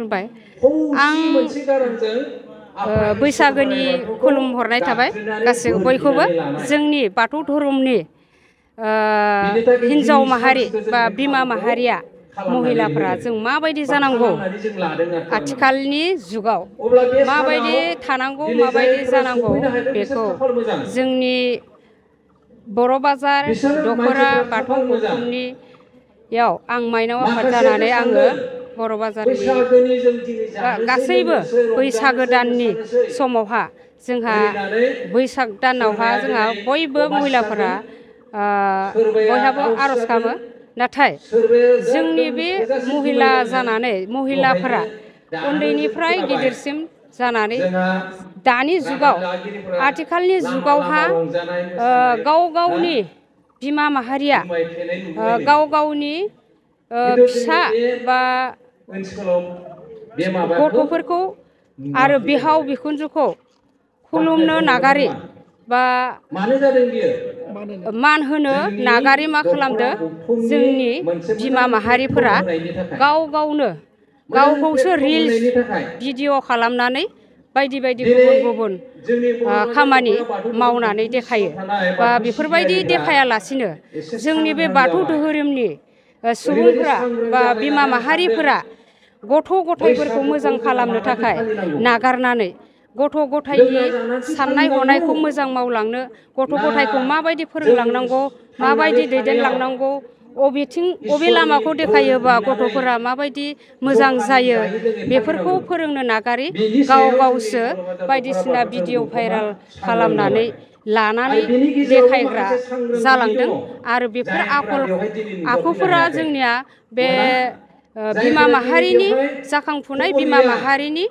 खुलुमबाय आं बैसागोनि खुलुमहरनाय थाबाय गासैबो बयखौबो जोंनि बाथौ धोरोमनि हिन्जाव माहारि बा बिमा माहारिया महिलाफोरा जों माबायदि जानांगौ आथिखालनि जुगाव माबायदि थानांगौ माबायदि जानांगौ बेखौ जोंनि बर' बाजार दख'रा बाथौ गौथुमनियाव आं माइनाव आफाद जानानै आङो बर' बाजारनि गासैबो बैसागो दाननि समावहा जोंहा बैसाग दानावहा जोंहा बयबो महिलाफोरा बयहाबो आर'ज गाबो नाथाय जोंनि बे महिला जानानै महिलाफोरा उन्दैनिफ्राय गिदिरसिम जानानै दानि जुगाव आथिखालनि जुगावहा गाव गावनि बिमा माहारिया गाव गावनि फिसा बा गथ'फोरखौ आरो बिहाव बिखुनजोखौ खुलुमनो नागारि बा मान होनो नागारि मा खालामदो जोंनि बिमा माहारिफोरा गाव गावनो गावखौसो रिल्स भिडिअ खालामनानै बायदि बायदि गुबुन गुबुन खामानि मावनानै देखायो बा बेफोरबायदि देखायालासिनो जोंनि बे बाथौ धोरोमनि सुबुंफोरा बा बिमा माहारिफोरा गथ' गथायफोरखौ मोजां खालामनो थाखाय नागारनानै गथ' गथायनि साननाय हनायखौ मोजां मावलांनो गथ' गथायखौ माबायदि फोरोंलांनांगौ माबायदि दैदेनलांनांगौ अबे लामाखौ देखायोबा गथ'फोरा माबायदि मोजां जायो बेफोरखौ फोरोंनो नागारि गाव गावसो बायदिसिना भिडिअ भाइराल खालामनानै लानानै देखायग्रा जालांदों आरो बेफोर आखुफोरा जोंनिया बे बिमा माहारिनि जाखांफुनाय बिमा माहारिनि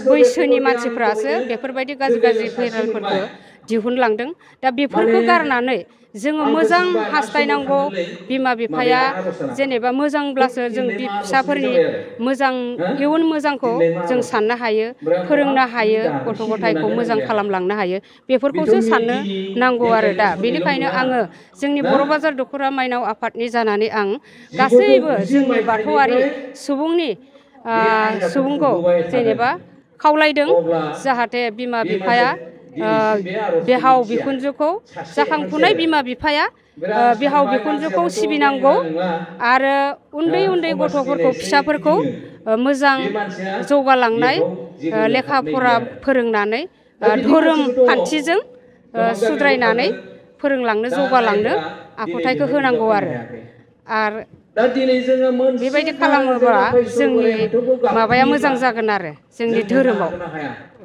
बैसोनि मानसिफ्रासो बेफोरबायदि गाज्रि गाज्रि भाइरालफोरखौ दिहुनलांदों दा बेफोरखौ गारनानै जोङो मोजां हास्थायनांगौ बिमा बिफाया जेनेबा मोजांब्लासो जों फिसाफोरनि मोजां इयुन मोजांखौ जों साननो हायो फोरोंनो हायो गथ' गथायखौ मोजां खालामलांनो हायो बेफोरखौसो साननो नांगौ आरो दा बेनिखायनो आङो जोंनि बर' बाजार दख'रा माइनाव आफादनि जानानै आं गासैबो जोंनि बाथौआरि सुबुंखौ जेनेबा खावलायदों जाहाथे बिमा बिफाया बिहाव बिखुनजोखौ जाखांफुनाय बिमा बिफाया बिहाव बिखुनजोखौ सिबिनांगौ आरो उन्दै उन्दै गथ'फोरखौ फिसाफोरखौ मोजां जौगालांनाय लेखा फरा फोरोंनानै धोरोम खान्थिजों सुद्रायनानै फोरोंलांनो जौगालांनो आखुथायखौ होनांगौ आरो बेबायदि खालामोब्ला जोंनि माबाया मोजां जागोन आरो जोंनि धोरोमाव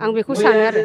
आं बेखौ सानो आरो